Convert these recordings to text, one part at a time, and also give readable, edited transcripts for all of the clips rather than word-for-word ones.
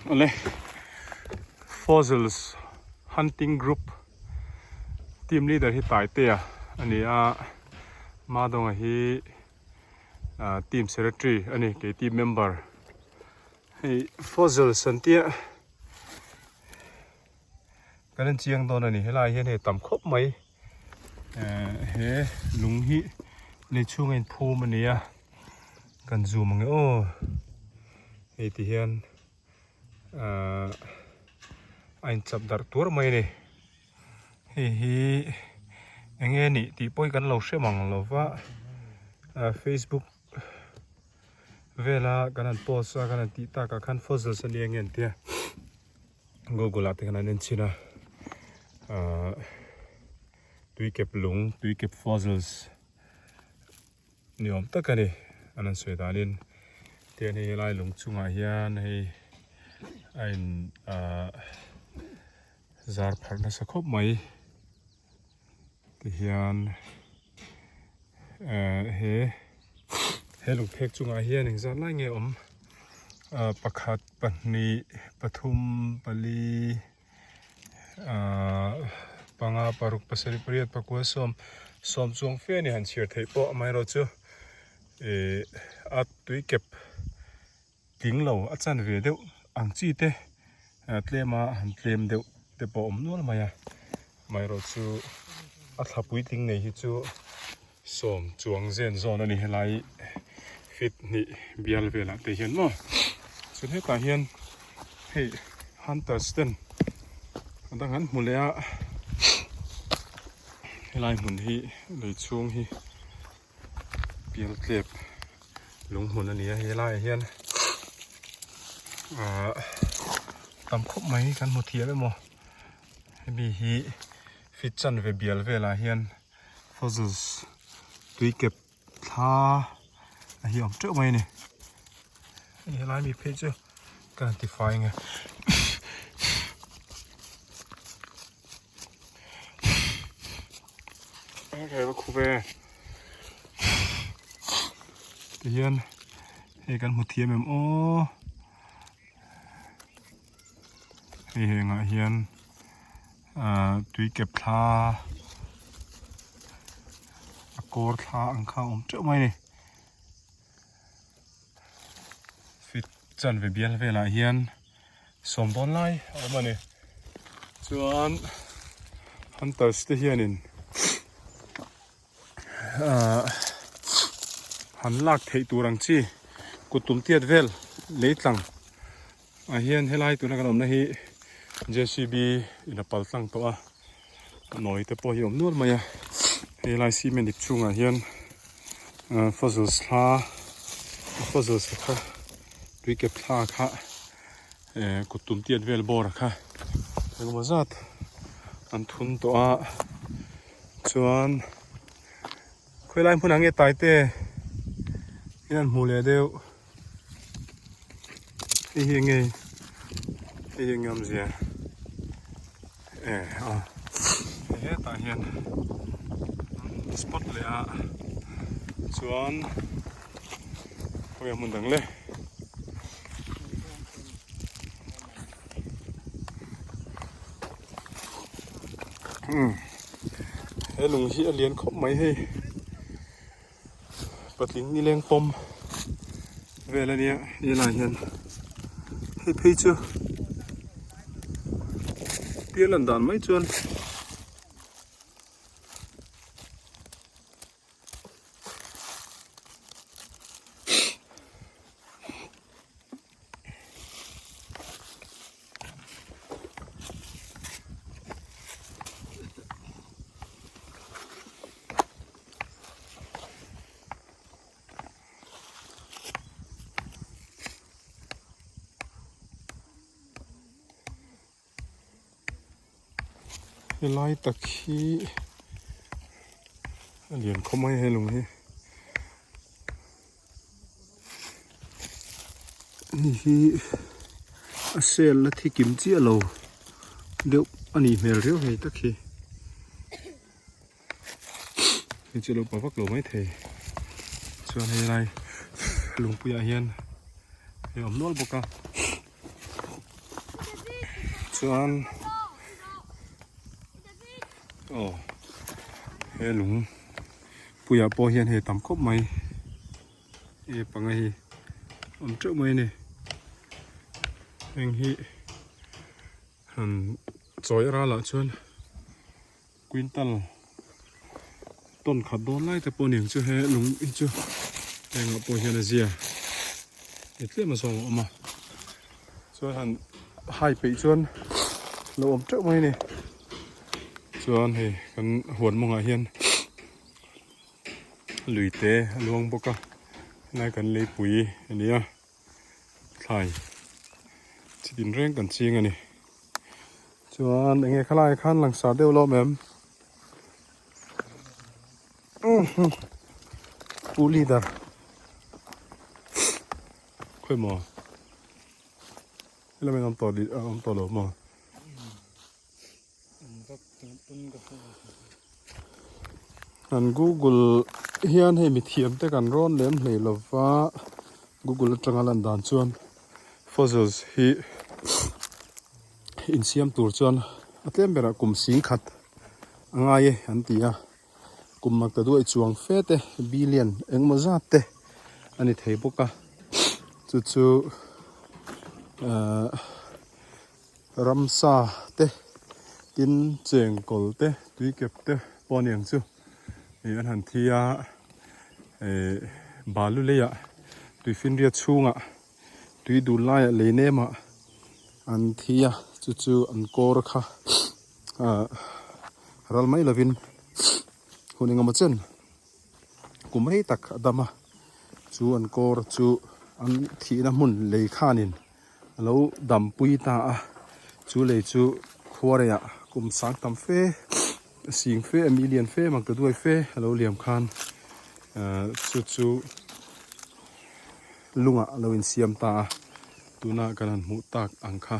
Awle Fossils Hunting Group team leader hi Taitea a ni a, Madawnga hi team secretary a ni kei team member. Hei fossils an tia kan en chiang dawn a ni helai hian hei tam khawp mai he lung hi lei chhunga inphum a ni a kan zoom ang e aw hei ti hian ahh a inchap darh tuar mai a ni hei hi eng nge nih tih pawh hi kan lo hre mang lo va ah facebook vela kan han post a kan han tih takah khan fossils a nia nge an tia google ah te khan an en chhin a ahh tuikep lung tuikep fossils ni awm tak a ni an han sawi danin tian hei helai lung chungah hian hei a in ahh zar pharh nasa khawp mai. Tihian eh he he lungphek chungah hian engzat lai nge awm ah pakhat pahnih pathum pali ah panga paruk pasarih pariat pakua sawm sawm chuang fe a ni han chhiar theih pawh amaherawhchu ih a tui kep. Tling lo a chan ve deuh ang chi te tlem a han tlem deuh te pawh a awm nual mai a amaherawh chu a thla puitling nei hi chu sawm chuang zen zawn a ni helai feet hnih bial velah te hian maw chuan hetah hian hei hunters ten a dang an hmu leh a helai hmun hi lei chhung hi. Pialtlep lung hmun a ni a helaiah hian ahh tam khawp mai kan hmu thiam emaw hemi hi fit chanve bial velah hian fossils tui kep thla a hi a awm teuh mai a ni hei helai mi phei chu ka han ti fai ang e. Tihian hei kan hmu thiam em aw hei hengah hian ah tui kep thla a kawr thla ang kha a awm teuh mai a ni fit chanve bial velah hian. Sawm dawn lai a awm a ni. Chuan hunters te hianin ahh han lak theih tur ang chi kut tum tiat vel lei tlang ah hian helai tuna kan awmna hi J_C_B in a pal tlang tawh a nawi te pawh hi a awm nual mai a helai cement ip chhungah hian ahh fossils thla fossils kha tui kep thla kha. Eh kut tum tiat vel bawr a kha engemaw zat an thun tawh a chuan khawilai hmunah nge taite in an hmuh leh deuh hei hi enge hei hi enge awmzia eh a hetah hian spot leh a chuan khawi a hmun dang le. He lung hi a lian khawp mai hei patling ni leng pawm vel a nia helaiah hian hei phei chu pial an dan mai chuan. Helai tak hi a lian khawp mai he lung hi hei hi a sel la thi kim chiah lo deuh a nih hmel riau hei tak hi hei chu a lo pa vak lo maithei chuan helai lungpuiah hian hei a awm nual bawk a. Chuan aw he lung puiah pawh hian hei tam khawp mai e panga hi awm teuh mai a ni heng hi han chawi ralah chuan quintal tawn khat dawn lai te pawh aniang chu he lung hi chu hengah pawh hian a zia ni tlem a zawng a awm a chuan han hai peih chuan lo awm teuh mai a ni chuan hei kan huan mawngah hian lui te a luang bawk a helai kan leipui a ni a thlai chi tin reng kan ching a ni. Chuan enge khalai khan langsar deuh lawm em? Pu leader khawi maw? Helai awm tawh awm tawh lo maw? Kan google hian hei mithiam te kan rawn lem hlei lova google atanga lan dan chuan fossils hi insiam tur chuan a tlem berah kum sing khat a ngai e an ti a kum mak ta duai chuang fe te billion engemaw zat te a ni thei bawk a chu chu ahh. Ramsa te tin chengkawl te tuikep te pawh a ni ang chu ih an han thi a ih balu leiah tuifinriat chhungah tui dul laiah lei nemah an thi a chu chu an kawr kha ah ral mai lovin hun engemaw chen kum rei tak a dam a chu an kawr chu an thihna hmun lei khanin. A lo dampui ta a, chu lei chu khuareiah kum sang tam fe, sing fe, a million fe, mak ta duai fe a lo liam khan ahh chu chu lungah a lo insiam ta a, tuna kan han hmuh tak ang kha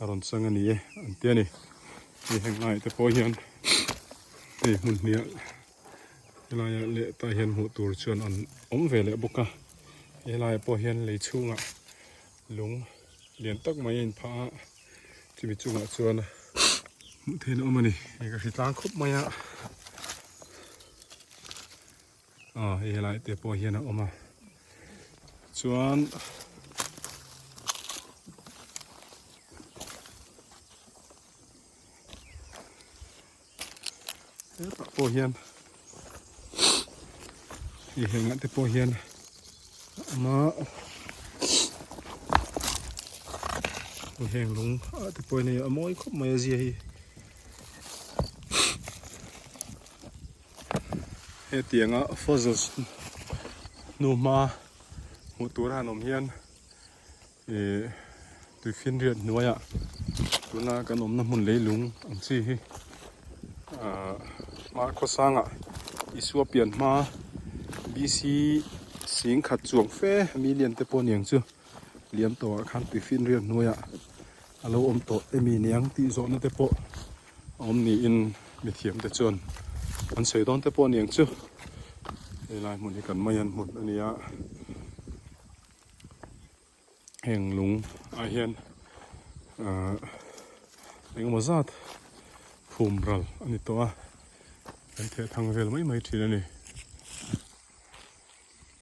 a rawn chang a ni e an ti a ni. Hei heng laiah te pawh hian hei hmun hniah helaia leh tah hian hmuh tur chuan an awm ve leh bawk a helaiah pawh hian lei chhungah lung lian tak mai a inphah a chumi chungah chuan hmuh theihna a awm a ni hei ka hri tlang khawp mai a aw hei helai te pawh hian a awm a chuan. Hetah pawh hian hei hengah te pawh hian a awm a heng lung ah te pawh hian hei a mawi khawp mai a zia hi hetianga fossils hnuhma hmuh tur a han awm hian. Ih tuifinriat hnuaiah tuna kan awmna hmun leilung ang chi hi ah hma khawsangah Isua pian hma BC sing khat chuang fe million te pawh aniang chu liam tawhah khan tuifinriat hnuaiah a lo awm tawh emi niang tih zawhna te pawh a awm niin mithiam te chuan an sawi dawn te pawh aniang chu helai hmun hi kan mai an hmun a ni a. Heng lung ah hian ahh engemaw zat phum ral a ni tawh a, kan theh thang vel mai mai thin a ni.